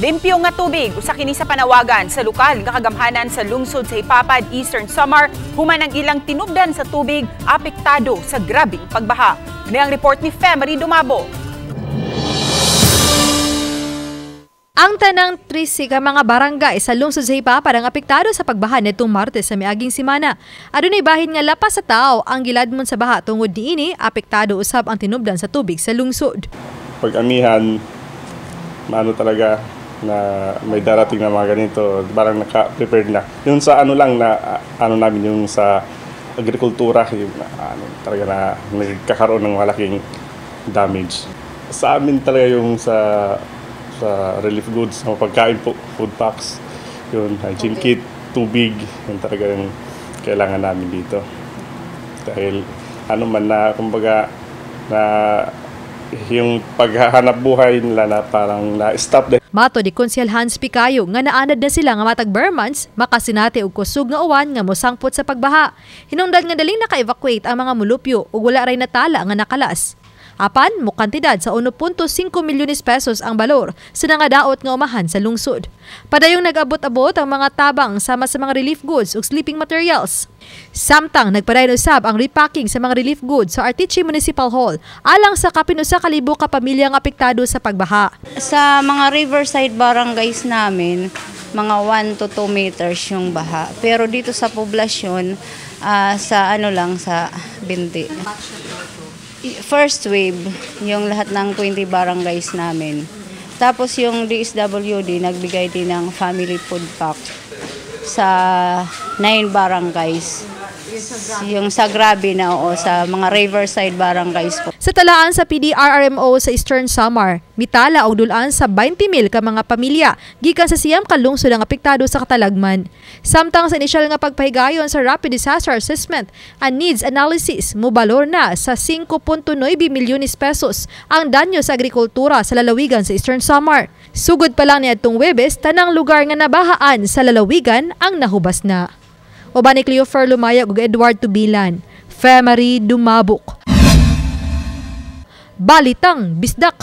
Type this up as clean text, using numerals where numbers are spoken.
Limpyo nga tubig usa kini sa panawagan sa lokal nga kagamhanan sa lungsod sa Jipapad, Eastern Samar, human ang ilang tinubdan sa tubig apektado sa grabeng pagbaha. Ni ang report ni Femery Dumabo. Ang tanang 13 ka mga barangay sa lungsod sa Jipapad ang apektado sa pagbaha nitong Martes sa miaging semana. Adunay bahin nga lapas sa tao ang giladmon sa baha tungod niini apektado usab ang tinubdan sa tubig sa lungsod. Pag-amihan, maano talaga na may darating na mga ganito, parang naka-prepared na. Yung sa ano lang na ano namin yung sa agrikultura, yung ano talaga na nagkakaroon ng malaking damage. Sa amin talaga yung sa relief goods, mga pagkain po, food packs, yun, hygiene kit, tubig, yun talaga yung kailangan namin dito. Dahil ano man na, kumbaga, na yung paghahanap buhay nila na parang na-stop. Mato di Konsehal Hans Picayo nga naanad na sila nga matag ber months makasinati og kusog nga uwan nga mosangpot sa pagbaha. Hinungdan nga daling naka-evacuate ang mga mulupyo ug wala ray natala nga nakalas. Apan mokantidad sa 1.5 milyones pesos ang balor sa nangadaot nga umahan sa lungsod. Padayong nag-abot-abot ang mga tabang sama sa mga relief goods ug sleeping materials. Samtang nagpadayon usab ang repacking sa mga relief goods sa Arteche Municipal Hall alang sa kapin 1,000 ka pamilya nga apektado sa pagbaha. Sa mga riverside barangays namin, mga 1 to 2 meters yung baha. Pero dito sa poblasyon, sa ano lang, sa Binti. First wave, yung lahat ng 20 barangays namin. Tapos yung DSWD, nagbigay din ng family food pack sa 9 barangays. Yung sa grabe na, oo, sa mga riverside barangays po. Sa talaan sa PDRRMO sa Eastern Samar, mitala og dulaan sa 20,000 ka mga pamilya gikan sa 9 ka lungsod ang apektado sa katalagman. Samtang sa inisyal nga pagpahigayon sa Rapid Disaster Assessment and Needs Analysis, mobalor na sa 5.9 milyones pesos ang danyo sa agrikultura sa lalawigan sa Eastern Samar. Sugod pa lang niadtong Huwebes, tanang lugar nga nabahaan sa lalawigan ang nahubas na. Uban ni Cleofer Lumayag ug Edward Tubilan, Femery Dumabok. Balitang Bisdak.